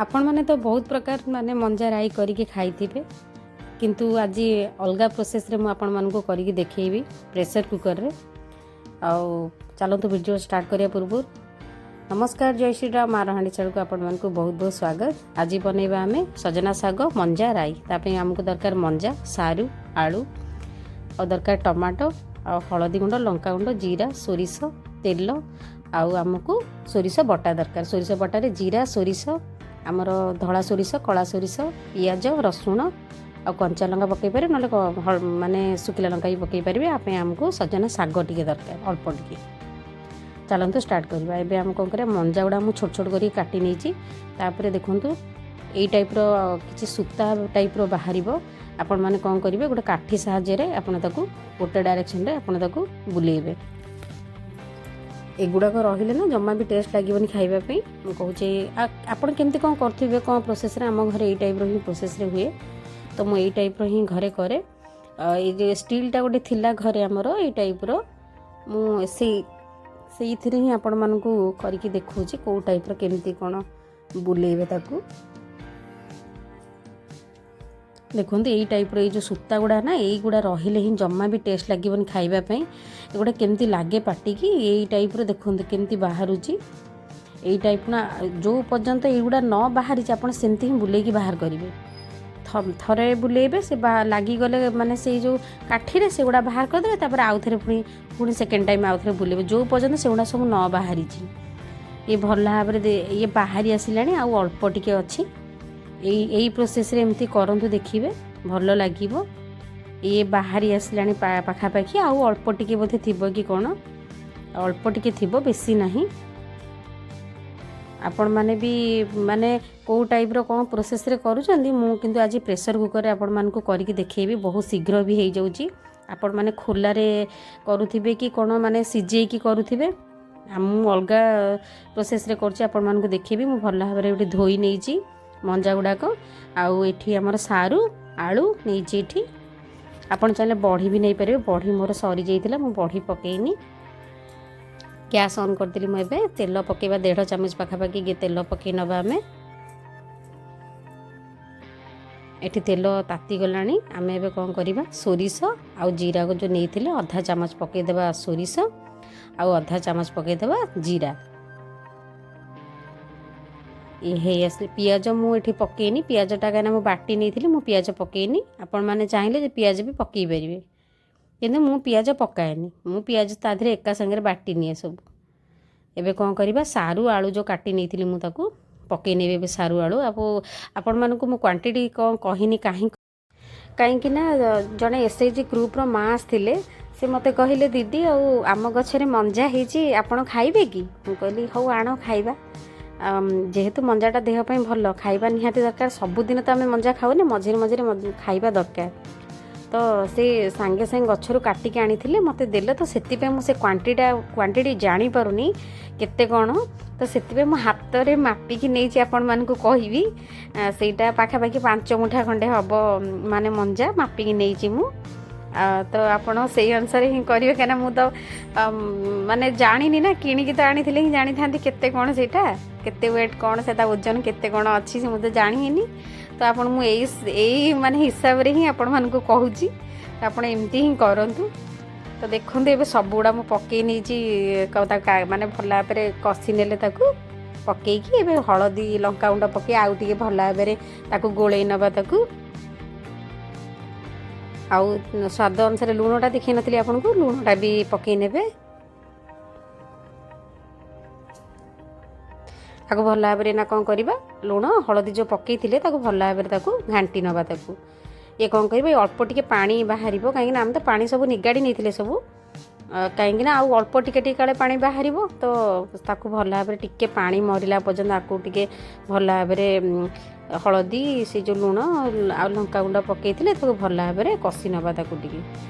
ଆପଣମାନେ ତ ବହୁତ ପ୍ରକାର ମାନେ ମଞ୍ଜା ରାଇ କରିକି ଖାଇଥିବେ, କିନ୍ତୁ ଆଜି ଅଲଗା ପ୍ରୋସେସ୍ରେ ମୁଁ ଆପଣମାନଙ୍କୁ କରିକି ଦେଖେଇବି ପ୍ରେସର୍ କୁକର୍ରେ। ଆଉ ଚାଲନ୍ତୁ, ଭିଡ଼ିଓ ଷ୍ଟାର୍ଟ କରିବା ପୂର୍ବରୁ ନମସ୍କାର, ଜୟ ଶ୍ରୀରାମ। ମାର ହାଣ୍ଡିଶାଳକୁ ଆପଣମାନଙ୍କୁ ବହୁତ ବହୁତ ସ୍ୱାଗତ। ଆଜି ବନେଇବା ଆମେ ସଜନା ଶାଗ ମଞ୍ଜା ରାଇ। ତା ପାଇଁ ଆମକୁ ଦରକାର ମଞ୍ଜା, ସାରୁ, ଆଳୁ, ଆଉ ଦରକାର ଟମାଟୋ, ଆଉ ହଳଦୀ ଗୁଣ୍ଡ, ଲଙ୍କା ଗୁଣ୍ଡ, ଜିରା, ସୋରିଷ ତେଲ, ଆଉ ଆମକୁ ସୋରିଷ ବଟା ଦରକାର। ସୋରିଷ ବଟାରେ ଜିରା, ସୋରିଷ, ଆମର ଧଳା ସୋରିଷ, କଳା ସୋରିଷ, ପିଆଜ, ରସୁଣ ଆଉ କଞ୍ଚା ଲଙ୍କା ପକାଇ ପାରିବେ, ନହେଲେ ମାନେ ଶୁଖିଲା ଲଙ୍କା ବି ପକାଇ ପାରିବେ। ଆ ପାଇଁ ଆମକୁ ସଜନା ଶାଗ ଟିକେ ଦରକାର, ଅଳ୍ପ ଟିକେ। ଚାଲନ୍ତୁ ଷ୍ଟାର୍ଟ କରିବା। ଏବେ ଆମେ କ'ଣ କରିବା? ମଞ୍ଜା ଗୁଡ଼ା ମୁଁ ଛୋଟ ଛୋଟ କରିକି କାଟି ନେଇଛି। ତାପରେ ଦେଖନ୍ତୁ, ଏଇ ଟାଇପ୍ର କିଛି ସୂତା ଟାଇପ୍ର ବାହାରିବ। ଆପଣମାନେ କ'ଣ କରିବେ, ଗୋଟେ କାଠି ସାହାଯ୍ୟରେ ଆପଣ ତାକୁ ଗୋଟେ ଡାଇରେକ୍ସନରେ ଆପଣ ତାକୁ ବୁଲେଇବେ। ଏଗୁଡ଼ାକ ରହିଲେ ନା ଜମା ବି ଟେଷ୍ଟ ଲାଗିବନି ଖାଇବା ପାଇଁ। ମୁଁ କହୁଛି, ଆପଣ କେମିତି କ'ଣ କରୁଥିବେ, କ'ଣ ପ୍ରୋସେସ୍ରେ। ଆମ ଘରେ ଏଇ ଟାଇପ୍ର ହିଁ ପ୍ରୋସେସ୍ରେ ହୁଏ, ତ ମୁଁ ଏଇ ଟାଇପ୍ର ହିଁ ଘରେ କରେ। ଏଇ ଯେଉଁ ଷ୍ଟିଲ୍ଟା ଗୋଟେ ଥିଲା ଘରେ ଆମର ଏଇ ଟାଇପ୍ର, ମୁଁ ସେଇଥିରେ ହିଁ ଆପଣମାନଙ୍କୁ କରିକି ଦେଖାଉଛି କେଉଁ ଟାଇପ୍ର କେମିତି କ'ଣ ବୁଲେଇବେ ତାକୁ। ଦେଖନ୍ତୁ, ଏଇ ଟାଇପ୍ର ଏଇ ଯେଉଁ ସୂତା ଗୁଡ଼ା ନା, ଏଇଗୁଡ଼ା ରହିଲେ ହିଁ ଜମା ବି ଟେଷ୍ଟ ଲାଗିବନି ଖାଇବା ପାଇଁ। ଏଗୁଡ଼ା କେମିତି ଲାଗେ ପାଟିକି। ଏଇ ଟାଇପ୍ର ଦେଖନ୍ତୁ କେମିତି ବାହାରୁଛି ଏଇ ଟାଇପ୍ ନା। ଯେଉଁ ପର୍ଯ୍ୟନ୍ତ ଏଇଗୁଡ଼ା ନ ବାହାରିଛି, ଆପଣ ସେମିତି ହିଁ ବୁଲେଇକି ବାହାର କରିବେ। ଥରେ ବୁଲେଇବେ, ସେ ଲାଗିଗଲେ ମାନେ ସେଇ ଯେଉଁ କାଠିରେ ସେଗୁଡ଼ା ବାହାର କରିଦେବେ। ତାପରେ ଆଉଥରେ ପୁଣି ପୁଣି ସେକେଣ୍ଡ ଟାଇମ୍ ଆଉଥରେ ବୁଲେଇବେ, ଯେଉଁ ପର୍ଯ୍ୟନ୍ତ ସେଗୁଡ଼ା ସବୁ ନ ବାହାରିଛି। ଇଏ ଭଲ ଭାବରେ ଇଏ ବାହାରି ଆସିଲାଣି, ଆଉ ଅଳ୍ପ ଟିକେ ଅଛି। ଏଇ ଏଇ ପ୍ରୋସେସ୍ରେ ଏମିତି କରନ୍ତୁ, ଦେଖିବେ ଭଲ ଲାଗିବ। ଇଏ ବାହାରି ଆସିଲାଣି ପାଖାପାଖି, ଆଉ ଅଳ୍ପ ଟିକେ ବୋଧେ ଥିବ କି କ'ଣ, ଅଳ୍ପ ଟିକେ ଥିବ, ବେଶୀ ନାହିଁ। ଆପଣମାନେ ବି ମାନେ କେଉଁ ଟାଇପ୍ର କ'ଣ ପ୍ରୋସେସ୍ରେ କରୁଛନ୍ତି, ମୁଁ କିନ୍ତୁ ଆଜି ପ୍ରେସର୍ କୁକର୍ରେ ଆପଣମାନଙ୍କୁ କରିକି ଦେଖେଇବି। ବହୁତ ଶୀଘ୍ର ବି ହେଇଯାଉଛି। ଆପଣମାନେ ଖୋଲାରେ କରୁଥିବେ କି କ'ଣ, ମାନେ ସିଝେଇକି କରୁଥିବେ, ମୁଁ ଅଲଗା ପ୍ରୋସେସ୍ରେ କରୁଛି, ଆପଣମାନଙ୍କୁ ଦେଖେଇବି। ମୁଁ ଭଲ ଭାବରେ ଗୋଟେ ଧୋଇ ନେଇଛି ମଞ୍ଜା ଗୁଡ଼ାକ। ଆଉ ଏଠି ଆମର ସାରୁ, ଆଳୁ ନେଇଛି। ଏଠି ଆପଣ ଚାହିଁଲେ ବଢ଼ି ବି ନେଇପାରିବେ। ବଢ଼ି ମୋର ସରିଯାଇଥିଲା, ମୁଁ ବଢ଼ି ପକେଇନି। ଗ୍ୟାସ୍ ଅନ୍ କରିଦେଲି ମୁଁ। ଏବେ ତେଲ ପକାଇବା, 1.5 ଚାମଚ ପାଖାପାଖି ତେଲ ପକାଇ ନେବା ଆମେ। ଏଠି ତେଲ ତାତିଗଲାଣି। ଆମେ ଏବେ କ'ଣ କରିବା? ସୋରିଷ ଆଉ ଜିରାକୁ ଯେଉଁ ନେଇଥିଲେ, ଅଧା ଚାମଚ ପକାଇଦେବା ସୋରିଷ ଆଉ ଅଧା ଚାମଚ ପକାଇଦେବା ଜିରା। ଇଏ ହେଇ ଆସିଲେ ପିଆଜ ମୁଁ ଏଠି ପକେଇନି। ପିଆଜଟା କାହିଁକିନା ମୁଁ ବାଟି ନେଇଥିଲି, ମୁଁ ପିଆଜ ପକେଇନି। ଆପଣମାନେ ଚାହିଁଲେ ଯେ ପିଆଜ ବି ପକାଇ ପାରିବେ, କିନ୍ତୁ ମୁଁ ପିଆଜ ପକାଏନି। ମୁଁ ପିଆଜ ତା ଦେହରେ ଏକା ସାଙ୍ଗରେ ବାଟି ନିଏ ସବୁ। ଏବେ କ'ଣ କରିବା? ସାରୁ ଆଳୁ ଯେଉଁ କାଟି ନେଇଥିଲି, ମୁଁ ତାକୁ ପକାଇ ନେବି ଏବେ ସାରୁ ଆଳୁ। ଆଉ ଆପଣମାନଙ୍କୁ ମୁଁ କ୍ୱାଣ୍ଟିଟି କ'ଣ କହିନି କାହିଁକି ନା ଜଣେ ଏସ୍ ଏଚ୍ ଜି ଗ୍ରୁପ୍ର ମା ଆସିଥିଲେ। ସେ ମୋତେ କହିଲେ, "ଦିଦି, ଆଉ ଆମ ଗଛରେ ମଞ୍ଜା ହେଇଛି, ଆପଣ ଖାଇବେ କି?" ମୁଁ କହିଲି, "ହଉ, ଆଣ, ଖାଇବା।" ଯେହେତୁ ମଞ୍ଜାଟା ଦେହ ପାଇଁ ଭଲ, ଖାଇବା ନିହାତି ଦରକାର। ସବୁଦିନ ତ ଆମେ ମଞ୍ଜା ଖାଉନେ, ମଝିରେ ମଝିରେ ଖାଇବା ଦରକାର। ତ ସେ ସାଙ୍ଗେ ସାଙ୍ଗେ ଗଛରୁ କାଟିକି ଆଣିଥିଲେ, ମୋତେ ଦେଲେ। ତ ସେଥିପାଇଁ ମୁଁ ସେ କ୍ୱାଣ୍ଟିଟି ଜାଣିପାରୁନି କେତେ କ'ଣ। ତ ସେଥିପାଇଁ ମୁଁ ହାତରେ ମାପିକି ନେଇଛି, ଆପଣମାନଙ୍କୁ କହିବି। ସେଇଟା ପାଖାପାଖି 5 ମୁଠା ଖଣ୍ଡେ ହେବ, ମାନେ ମଞ୍ଜା ମାପିକି ନେଇଛି ମୁଁ। ତ ଆପଣ ସେଇ ଅନୁସାରେ ହିଁ କରିବେ, କାହିଁକିନା ମୁଁ ତ ମାନେ ଜାଣିନି ନା। କିଣିକି ତ ଆଣିଥିଲେ ହିଁ ଜାଣିଥାନ୍ତି କେତେ କ'ଣ, ସେଇଟା କେତେ ୱେଟ୍ କ'ଣ, ସେଟା ଓଜନ କେତେ କ'ଣ ଅଛି, ସେ ମୁଁ ତ ଜାଣିନି। ତ ଆପଣ ମୁଁ ଏଇ ଏଇ ମାନେ ହିସାବରେ ହିଁ ଆପଣମାନଙ୍କୁ କହୁଛି, ତ ଆପଣ ଏମିତି ହିଁ କରନ୍ତୁ। ତ ଦେଖନ୍ତୁ, ଏବେ ସବୁଗୁଡ଼ା ମୁଁ ପକାଇ ନେଇଛି। ତାକୁ ମାନେ ଭଲ ଭାବରେ କଷି ନେଲେ ତାକୁ ପକେଇକି, ଏବେ ହଳଦୀ, ଲଙ୍କାଗୁଣ୍ଡ ପକେଇ ଆଉ ଟିକେ ଭଲ ଭାବରେ ତାକୁ ଗୋଳେଇ ନେବା ତାକୁ। ଆଉ ସ୍ୱାଦ ଅନୁସାରେ ଲୁଣଟା ଦେଖେଇ ନଥିଲି ଆପଣଙ୍କୁ, ଲୁଣଟା ବି ପକେଇ ନେବେ। ତାକୁ ଭଲ ଭାବରେ ନା କ'ଣ କରିବା, ଲୁଣ ହଳଦୀ ଯେଉଁ ପକେଇଥିଲେ, ତାକୁ ଭଲ ଭାବରେ ତାକୁ ଘାଣ୍ଟି ନେବା ତାକୁ। ଇଏ କ'ଣ କରିବ, ଏ ଅଳ୍ପ ଟିକେ ପାଣି ବାହାରିବ, କାହିଁକିନା ଆମେ ତ ପାଣି ସବୁ ନିଗାଡ଼ି ନେଇଥିଲେ ସବୁ। କାହିଁକିନା ଆଉ ଅଳ୍ପ ଟିକେ ଟିକେ କାଳେ ପାଣି ବାହାରିବ। ତ ତାକୁ ଭଲ ଭାବରେ ଟିକେ ପାଣି ମରିଲା ପର୍ଯ୍ୟନ୍ତ ଆକୁ ଟିକେ ଭଲ ଭାବରେ ହଳଦୀ, ସେ ଯେଉଁ ଲୁଣ ଆଉ ଲଙ୍କାଗୁଣ୍ଡ ପକେଇଥିଲେ, ତାକୁ ଭଲ ଭାବରେ କଷି ନେବା ତାକୁ ଟିକେ।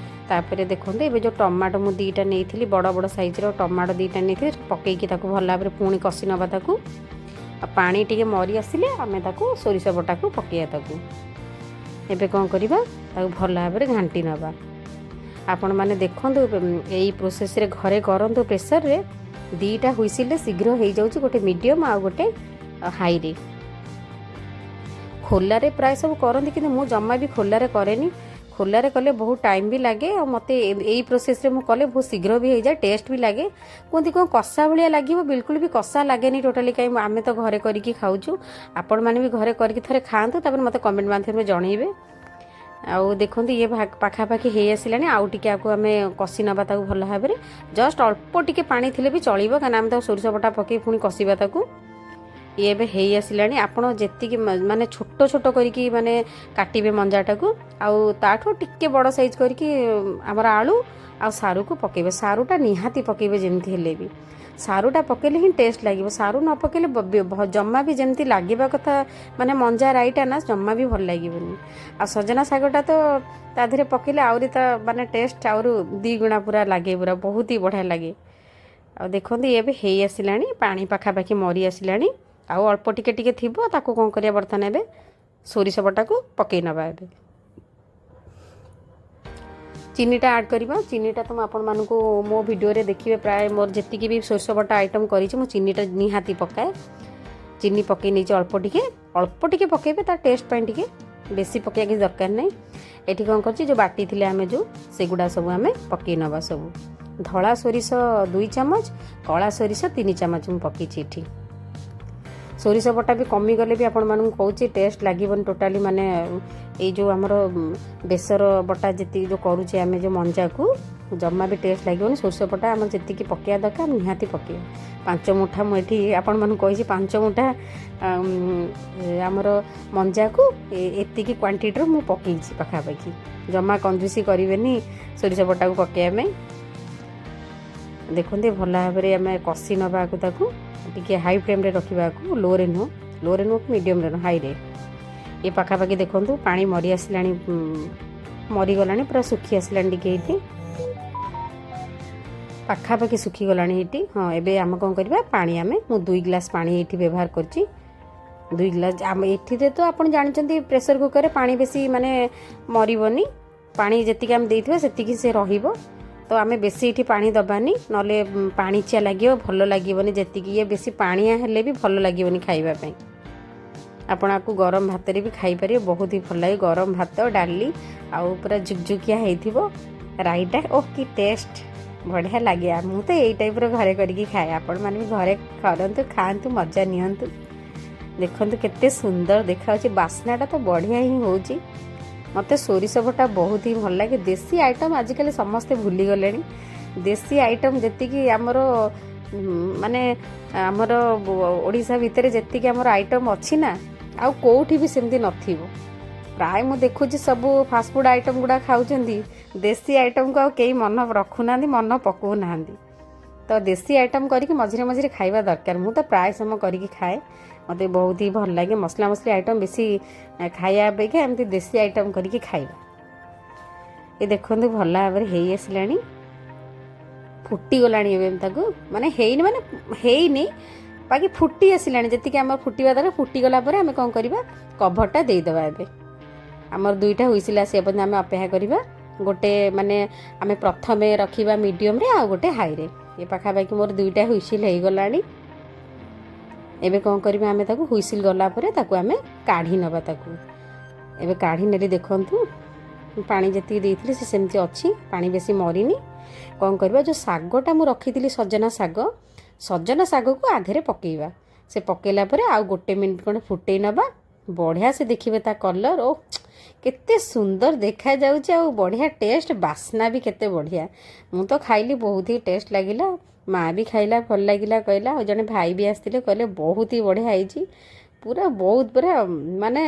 ତାପରେ ଦେଖନ୍ତୁ, ଏବେ ଯେଉଁ ଟମାଟୋ ମୁଁ 2ଟା ନେଇଥିଲି, ବଡ଼ ବଡ଼ ସାଇଜ୍ର ଟମାଟୋ 2ଟା ନେଇଥିଲି, ପକେଇକି ତାକୁ ଭଲ ଭାବରେ ପୁଣି କଷି ନେବା ତାକୁ। ଆଉ ପାଣି ଟିକେ ମରି ଆସିଲେ ଆମେ ତାକୁ ସୋରିଷ ବଟାକୁ ପକାଇବା ତାକୁ। ଏବେ କ'ଣ କରିବା? ତାକୁ ଭଲ ଭାବରେ ଘାଣ୍ଟି ନେବା। ଆପଣମାନେ ଦେଖନ୍ତୁ, ଏଇ ପ୍ରୋସେସ୍ରେ ଘରେ କରନ୍ତୁ। ପ୍ରେସରରେ 2ଟା ହୁଇସିଲ୍ରେ ଶୀଘ୍ର ହେଇଯାଉଛି, ଗୋଟେ ମିଡ଼ିୟମ୍ ଆଉ ଗୋଟେ ହାଇରେ। ଖୋଲାରେ ପ୍ରାୟ ସବୁ କରନ୍ତି, କିନ୍ତୁ ମୁଁ ଜମା ବି ଖୋଲାରେ କରେନି। ଖୋଲାରେ କଲେ ବହୁତ ଟାଇମ୍ ବି ଲାଗେ, ଆଉ ମୋତେ ଏଇ ପ୍ରୋସେସ୍ରେ ମୁଁ କଲେ ବହୁତ ଶୀଘ୍ର ବି ହେଇଯାଏ, ଟେଷ୍ଟ ବି ଲାଗେ। କୁହନ୍ତି କ'ଣ କଷା ଭଳିଆ ଲାଗିବ, ବିଲକୁଲ ବି କଷା ଲାଗେନି ଟୋଟାଲି। କାହିଁ ଆମେ ତ ଘରେ କରିକି ଖାଉଛୁ, ଆପଣମାନେ ବି ଘରେ କରିକି ଥରେ ଖାଆନ୍ତୁ, ତାପରେ ମୋତେ କମେଣ୍ଟ ମାଧ୍ୟମରେ ଜଣେଇବେ। ଆଉ ଦେଖନ୍ତୁ, ଇଏ ପାଖାପାଖି ହେଇ ଆସିଲାଣି। ଆଉ ଟିକେ ଆକୁ ଆମେ କଷି ନେବା ତାକୁ ଭଲ ଭାବରେ। ଜଷ୍ଟ ଅଳ୍ପ ଟିକେ ପାଣି ଥିଲେ ବି ଚଳିବ, କାହିଁକିନା ଆମେ ତାକୁ ସୋରିଷ ବଟା ପକେଇ ପୁଣି କଷିବା ତାକୁ। ଇଏ ଏବେ ହେଇ ଆସିଲାଣି। ଆପଣ ଯେତିକି ମାନେ ଛୋଟ ଛୋଟ କରିକି ମାନେ କାଟିବେ ମଞ୍ଜାଟାକୁ, ଆଉ ତାଠୁ ଟିକେ ବଡ଼ ସାଇଜ୍ କରିକି ଆମର ଆଳୁ ଆଉ ସାରୁକୁ ପକାଇବେ। ସାରୁଟା ନିହାତି ପକାଇବେ, ଯେମିତି ହେଲେ ବି ସାରୁଟା ପକାଇଲେ ହିଁ ଟେଷ୍ଟ ଲାଗିବ। ସାରୁ ନ ପକାଇଲେ ଜମା ବି ଯେମିତି ଲାଗିବା କଥା, ମାନେ ମଞ୍ଜା ରାଇଟା ନା, ଜମା ବି ଭଲ ଲାଗିବନି। ଆଉ ସଜନା ଶାଗଟା ତ ତା ଦେହରେ ପକାଇଲେ ଆହୁରି ତା ମାନେ ଟେଷ୍ଟ ଆହୁରି ଦୁଇଗୁଣା ପୁରା ଲାଗେ, ପୁରା ବହୁତ ହି ବଢ଼ିଆ ଲାଗେ। ଆଉ ଦେଖନ୍ତୁ, ଇଏ ଏବେ ହେଇ ଆସିଲାଣି, ପାଣି ପାଖାପାଖି ମରି ଆସିଲାଣି, ଆଉ ଅଳ୍ପ ଟିକେ ଟିକେ ଥିବ। ତାକୁ କ'ଣ କରିବା ବର୍ତ୍ତମାନ? ଏବେ ସୋରିଷ ବଟାକୁ ପକାଇ ନେବା। ଏବେ ଚିନିଟା ଆଡ଼୍ କରିବା। ଚିନିଟା ତ ମୁଁ ଆପଣମାନଙ୍କୁ ମୋ ଭିଡ଼ିଓରେ ଦେଖିବେ, ପ୍ରାୟ ମୋର ଯେତିକି ବି ସୋରିଷ ବଟା ଆଇଟମ୍ କରିଛି, ମୁଁ ଚିନିଟା ନିହାତି ପକାଏ। ଚିନି ପକାଇ ନେଇଛି ଅଳ୍ପ ଟିକେ। ଅଳ୍ପ ଟିକେ ପକାଇବେ ତା ଟେଷ୍ଟ ପାଇଁ ଟିକେ, ବେଶୀ ପକାଇବା କିଛି ଦରକାର ନାହିଁ। ଏଠି କ'ଣ କରିଛି, ଯେଉଁ ବାଟିଥିଲେ ଆମେ ଯେଉଁ, ସେଗୁଡ଼ା ସବୁ ଆମେ ପକାଇ ନେବା ସବୁ। ଧଳା ସୋରିଷ 2 ଚାମଚ, କଳା ସୋରିଷ 3 ଚାମଚ ମୁଁ ପକାଇଛି ଏଠି। ସୋରିଷ ବଟା ବି କମିଗଲେ ବି ଆପଣମାନଙ୍କୁ କହୁଛି, ଟେଷ୍ଟ ଲାଗିବନି ଟୋଟାଲି। ମାନେ ଏଇ ଯେଉଁ ଆମର ବେସର ବଟା ଯେତିକି ଯେଉଁ କରୁଛେ ଆମେ ଯେଉଁ ମଞ୍ଜାକୁ, ଜମା ବି ଟେଷ୍ଟ ଲାଗିବନି। ସୋରିଷ ବଟା ଆମର ଯେତିକି ପକାଇବା ଦରକାର, ନିହାତି ପକାଇବା। 5 ମୁଠା ମୁଁ ଏଠି ଆପଣମାନଙ୍କୁ କହିଛି, 5 ମୁଠା ଆମର ମଞ୍ଜାକୁ ଏତିକି କ୍ୱାଣ୍ଟିଟିର ମୁଁ ପକାଇଛି ପାଖାପାଖି। ଜମା କଞ୍ଜୁସି କରିବେନି ସୋରିଷ ବଟାକୁ ପକାଇବା ପାଇଁ। ଦେଖନ୍ତୁ, ଭଲ ଭାବରେ ଆମେ କଷି ନେବାକୁ ତାକୁ, ଟିକେ ହାଇ ଫ୍ଲେମ୍ରେ ରଖିବାକୁ, ଲୋରେ ନୁହଁ, ଲୋରେ ନୁହଁ କି ମିଡ଼ିୟମ୍ରେ ନୁହଁ, ହାଇରେ। ଏ ପାଖାପାଖି ଦେଖନ୍ତୁ, ପାଣି ମରି ଆସିଲାଣି, ମରିଗଲାଣି, ପୁରା ଶୁଖି ଆସିଲାଣି ଟିକେ। ଏଇଠି ପାଖାପାଖି ଶୁଖିଗଲାଣି ଏଇଠି। ହଁ, ଏବେ ଆମେ କ'ଣ କରିବା? ପାଣି ଆମେ, ମୁଁ 2 ଗ୍ଲାସ୍ ପାଣି ଏଇଠି ବ୍ୟବହାର କରିଛି, 2 ଗ୍ଲାସ୍। ଆମ ଏଠିରେ ତ ଆପଣ ଜାଣିଛନ୍ତି, ପ୍ରେସର କୁକରରେ ପାଣି ବେଶୀ ମାନେ ମରିବନି। ପାଣି ଯେତିକି ଆମେ ଦେଇଥିବା, ସେତିକି ସେ ରହିବ। ତ ଆମେ ବେଶୀ ଏଠି ପାଣି ଦେବାନି, ନହେଲେ ପାଣିଚିଆ ଲାଗିବ, ଭଲ ଲାଗିବନି। ଯେତିକି ଇଏ ବେଶୀ ପାଣିଆ ହେଲେ ବି ଭଲ ଲାଗିବନି ଖାଇବା ପାଇଁ। ଆପଣ ଆକୁ ଗରମ ଭାତରେ ବି ଖାଇପାରିବେ, ବହୁତ ହି ଭଲ ଲାଗେ। ଗରମ ଭାତ, ଡାଲି ଆଉ ପୁରା ଜୁକଜୁକିଆ ହେଇଥିବ ରାଇଟା, ଓହ କି ଟେଷ୍ଟ, ବଢ଼ିଆ ଲାଗେ। ମୁଁ ତ ଏଇ ଟାଇପ୍ର ଘରେ କରିକି ଖାଏ। ଆପଣମାନେ ବି ଘରେ କରନ୍ତୁ, ଖାଆନ୍ତୁ, ମଜା ନିଅନ୍ତୁ। ଦେଖନ୍ତୁ, କେତେ ସୁନ୍ଦର ଦେଖାଯାଉଛି, ବାସ୍ନାଟା ତ ବଢ଼ିଆ ହିଁ ହେଉଛି। ମୋତେ ସୋରିଷ ବଟା ବହୁତ ହିଁ ଭଲ ଲାଗେ। ଦେଶୀ ଆଇଟମ୍ ଆଜିକାଲି ସମସ୍ତେ ଭୁଲିଗଲେଣି। ଦେଶୀ ଆଇଟମ୍ ଯେତିକି ଆମର ମାନେ ଆମର ଓଡ଼ିଶା ଭିତରେ ଯେତିକି ଆମର ଆଇଟମ୍ ଅଛି ନା, ଆଉ କେଉଁଠି ବି ସେମିତି ନଥିବ। ପ୍ରାୟ ମୁଁ ଦେଖୁଛି, ସବୁ ଫାଷ୍ଟଫୁଡ଼୍ ଆଇଟମ୍ ଗୁଡ଼ା ଖାଉଛନ୍ତି, ଦେଶୀ ଆଇଟମ୍କୁ ଆଉ କେହି ମନ ରଖୁନାହାନ୍ତି, ମନ ପକାଉନାହାନ୍ତି। ତ ଦେଶୀ ଆଇଟମ୍ କରିକି ମଝିରେ ମଝିରେ ଖାଇବା ଦରକାର। ମୁଁ ତ ପ୍ରାୟ ସମୟ କରିକି ଖାଏ, ମୋତେ ବହୁତ ହି ଭଲ ଲାଗେ। ମସଲା ମସଲି ଆଇଟମ୍ ବେଶୀ ଖାଇବା ଅପେକ୍ଷା ଏମିତି ଦେଶୀ ଆଇଟମ୍ କରିକି ଖାଇବା। ଏ ଦେଖନ୍ତୁ, ଭଲ ଭାବରେ ହେଇ ଆସିଲାଣି, ଫୁଟିଗଲାଣି। ଏବେ ତାକୁ ମାନେ ହେଇନି, ମାନେ ହେଇନି, ବାକି ଫୁଟି ଆସିଲାଣି ଯେତିକି ଆମର ଫୁଟିବା ଦରକାର। ଫୁଟିଗଲା ପରେ ଆମେ କ'ଣ କରିବା? କଭରଟା ଦେଇଦେବା। ଏବେ ଆମର ଦୁଇଟା ହୁଇସିଲ୍ ଆସିବା ପର୍ଯ୍ୟନ୍ତ ଆମେ ଅପେକ୍ଷା କରିବା। ଗୋଟେ ମାନେ ଆମେ ପ୍ରଥମେ ରଖିବା ମିଡ଼ିୟମରେ, ଆଉ ଗୋଟେ ହାଇରେ। ଏ ପାଖାପାଖି ମୋର ଦୁଇଟା ହୁଇସିଲ୍ ହେଇଗଲାଣି। ଏବେ କ'ଣ କରିବା ଆମେ ତାକୁ? ହୁଇସିଲ୍ ଗଲା ପରେ ତାକୁ ଆମେ କାଢ଼ି ନେବା। ତାକୁ ଏବେ କାଢ଼ି ନେଲି। ଦେଖନ୍ତୁ, ପାଣି ଯେତିକି ଦେଇଥିଲି ସେ ସେମିତି ଅଛି, ପାଣି ବେଶୀ ମରିନି। କ'ଣ କରିବା? ଯେଉଁ ଶାଗଟା ମୁଁ ରଖିଥିଲି, ସଜନା ଶାଗ, ସଜନା ଶାଗକୁ ଆଧରେ ପକାଇବା। ସେ ପକାଇଲା ପରେ ଆଉ ଗୋଟେ ମିନିଟ୍ ଖଣ୍ଡେ ଫୁଟେଇ ନେବା। ବଢ଼ିଆ ସେ ଦେଖିବେ ତା କଲର୍, ଓ କେତେ ସୁନ୍ଦର ଦେଖାଯାଉଛି, ଆଉ ବଢ଼ିଆ ଟେଷ୍ଟ, ବାସ୍ନା ବି କେତେ ବଢ଼ିଆ। ମୁଁ ତ ଖାଇଲି, ବହୁତ ହି ଟେଷ୍ଟ ଲାଗିଲା। ମା ବି ଖାଇଲା, ଭଲ ଲାଗିଲା କହିଲା। ଆଉ ଜଣେ ଭାଇ ବି ଆସିଥିଲେ, କହିଲେ ବହୁତ ହି ବଢ଼ିଆ ହେଇଛି ପୁରା, ବହୁତ ପୁରା ମାନେ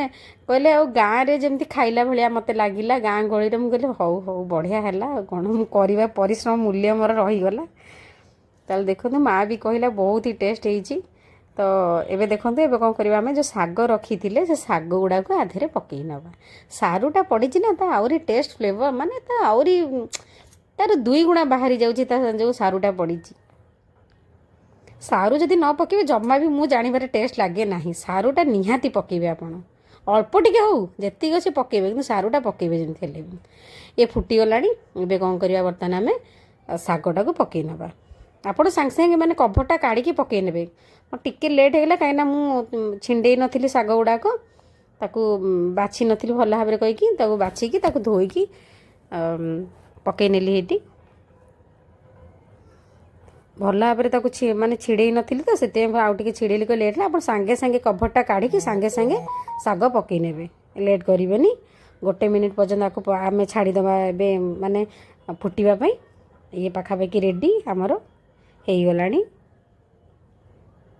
କହିଲେ ଆଉ ଗାଁରେ ଯେମିତି ଖାଇଲା ଭଳିଆ ମୋତେ ଲାଗିଲା, ଗାଁ ଗହଳିରେ। ମୁଁ କହିଲି ହଉ ହଉ, ବଢ଼ିଆ ହେଲା, ଆଉ କ'ଣ, ମୁଁ କରିବା ପରିଶ୍ରମ ମୂଲ୍ୟ ମୋର ରହିଗଲା। ତାହେଲେ ଦେଖନ୍ତୁ, ମା ବି କହିଲା ବହୁତ ହି ଟେଷ୍ଟ ହେଇଛି। ତ ଏବେ ଦେଖନ୍ତୁ, ଏବେ କ'ଣ କରିବା ଆମେ? ଯେଉଁ ଶାଗ ରଖିଥିଲେ, ସେ ଶାଗ ଗୁଡ଼ାକୁ ଆଧରେ ପକାଇ ନେବା। ସାରୁଟା ପଡ଼ିଛି ନା, ତା ଆହୁରି ଟେଷ୍ଟ, ଫ୍ଲେଭର, ମାନେ ତା ଆହୁରି ତାର ଦୁଇ ଗୁଣା ବାହାରି ଯାଉଛି ତା ଯେଉଁ ସାରୁଟା ପଡ଼ିଛି। ସାରୁ ଯଦି ନ ପକାଇବେ, ଜମା ବି ମୁଁ ଜାଣିବାରେ ଟେଷ୍ଟ ଲାଗେ ନାହିଁ। ସାରୁଟା ନିହାତି ପକାଇବେ ଆପଣ, ଅଳ୍ପ ଟିକେ ହଉ, ଯେତିକି ଅଛି ପକାଇବେ, କିନ୍ତୁ ସାରୁଟା ପକାଇବେ ଯେମିତି ହେଲେ ବି। ଏ ଫୁଟିଗଲାଣି। ଏବେ କ'ଣ କରିବା ବର୍ତ୍ତମାନ? ଆମେ ଶାଗଟାକୁ ପକାଇ ନେବା। ଆପଣ ସାଙ୍ଗେ ସାଙ୍ଗେ ମାନେ କଭରଟା କାଢ଼ିକି ପକାଇ ନେବେ। ଟିକେ ଲେଟ୍ ହେଇଗଲା, କାହିଁକିନା ମୁଁ ଛିଣ୍ଡେଇ ନଥିଲି ଶାଗ ଗୁଡ଼ାକ। ତାକୁ ବାଛି ନଥିଲି ଭଲ ଭାବରେ କହିକି, ତାକୁ ବାଛିକି, ତାକୁ ଧୋଇକି ପକେଇ ନେଲି ହେଇଠି। ଭଲ ଭାବରେ ତାକୁ ମାନେ ଛିଡ଼େଇ ନଥିଲି ତ, ସେଥିପାଇଁ ଆଉ ଟିକେ ଛିଡ଼େଇଲି। କହିଲେ ଲେଟ୍ ହେଲା। ଆପଣ ସାଙ୍ଗେ ସାଙ୍ଗେ କଭରଟା କାଢ଼ିକି ସାଙ୍ଗେ ସାଙ୍ଗେ ଶାଗ ପକେଇ ନେବେ, ଲେଟ୍ କରିବେନି। ଗୋଟେ ମିନିଟ୍ ପର୍ଯ୍ୟନ୍ତ ଆକୁ ଆମେ ଛାଡ଼ିଦେବା ଏବେ ମାନେ ଫୁଟିବା ପାଇଁ। ଇଏ ପାଖାପାଖି ରେଡ଼ି ଆମର ହେଇଗଲାଣି।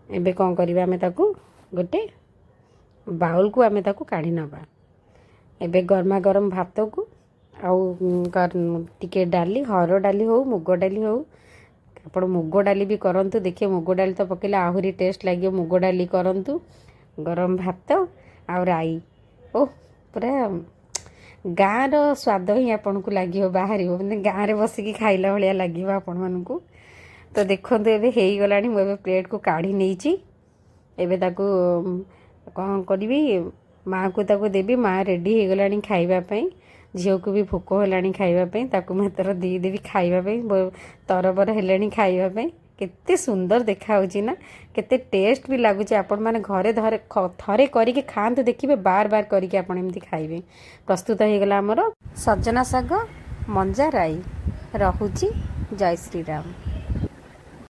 ଏବେ କ'ଣ କରିବା? ଆମେ ତାକୁ ଗୋଟେ ବାଉଲକୁ ଆମେ ତାକୁ କାଢ଼ି ନେବା। ଏବେ ଗରମା ଗରମ ଭାତକୁ ଆଉ ଟିକେ ଡାଲି, ହରଡ଼ ଡାଲି ହଉ, ମୁଗ ଡାଲି ହଉ। ଆପଣ ମୁଗ ଡାଲି ବି କରନ୍ତୁ, ଦେଖିବେ ମୁଗ ଡାଲି ତ ପକେଇଲେ ଆହୁରି ଟେଷ୍ଟ ଲାଗିବ। ମୁଗ ଡାଲି କରନ୍ତୁ, ଗରମ ଭାତ ଆଉ ରାଇ, ଓ ପୁରା ଗାଁର ସ୍ୱାଦ ହିଁ ଆପଣଙ୍କୁ ଲାଗିବ, ବାହାରିବ, ମାନେ ଗାଁରେ ବସିକି ଖାଇଲା ଭଳିଆ ଲାଗିବ ଆପଣମାନଙ୍କୁ। ତ ଦେଖନ୍ତୁ, ଏବେ ହେଇଗଲାଣି। ମୁଁ ଏବେ ପ୍ଲେଟ୍କୁ କାଢ଼ି ନେଇଛି। ଏବେ ତାକୁ କ'ଣ କରିବି? ମାଆକୁ ତାକୁ ଦେବି। ମା' ରେଡ଼ି ହେଇଗଲାଣି ଖାଇବା ପାଇଁ। ଝିଅକୁ ବି ଭୋକ ହେଲାଣି ଖାଇବା ପାଇଁ। ତାକୁ ମୁଁ ଏଥର ଦେଇଦେବି ଖାଇବା ପାଇଁ। ତରବର ହେଲାଣି ଖାଇବା ପାଇଁ। କେତେ ସୁନ୍ଦର ଦେଖାହେଉଛି ନା? କେତେ ଟେଷ୍ଟ ବି ଲାଗୁଛି। ଆପଣମାନେ ଘରେ ଥରେ କରିକି ଖାଆନ୍ତୁ, ଦେଖିବେ ବାର ବାର କରିକି ଆପଣ ଏମିତି ଖାଇବେ। ପ୍ରସ୍ତୁତ ହେଇଗଲା ଆମର ସଜନା ଶାଗ ମଞ୍ଜା ରାଇ। ରହୁଛି, ଜୟ ଶ୍ରୀରାମ।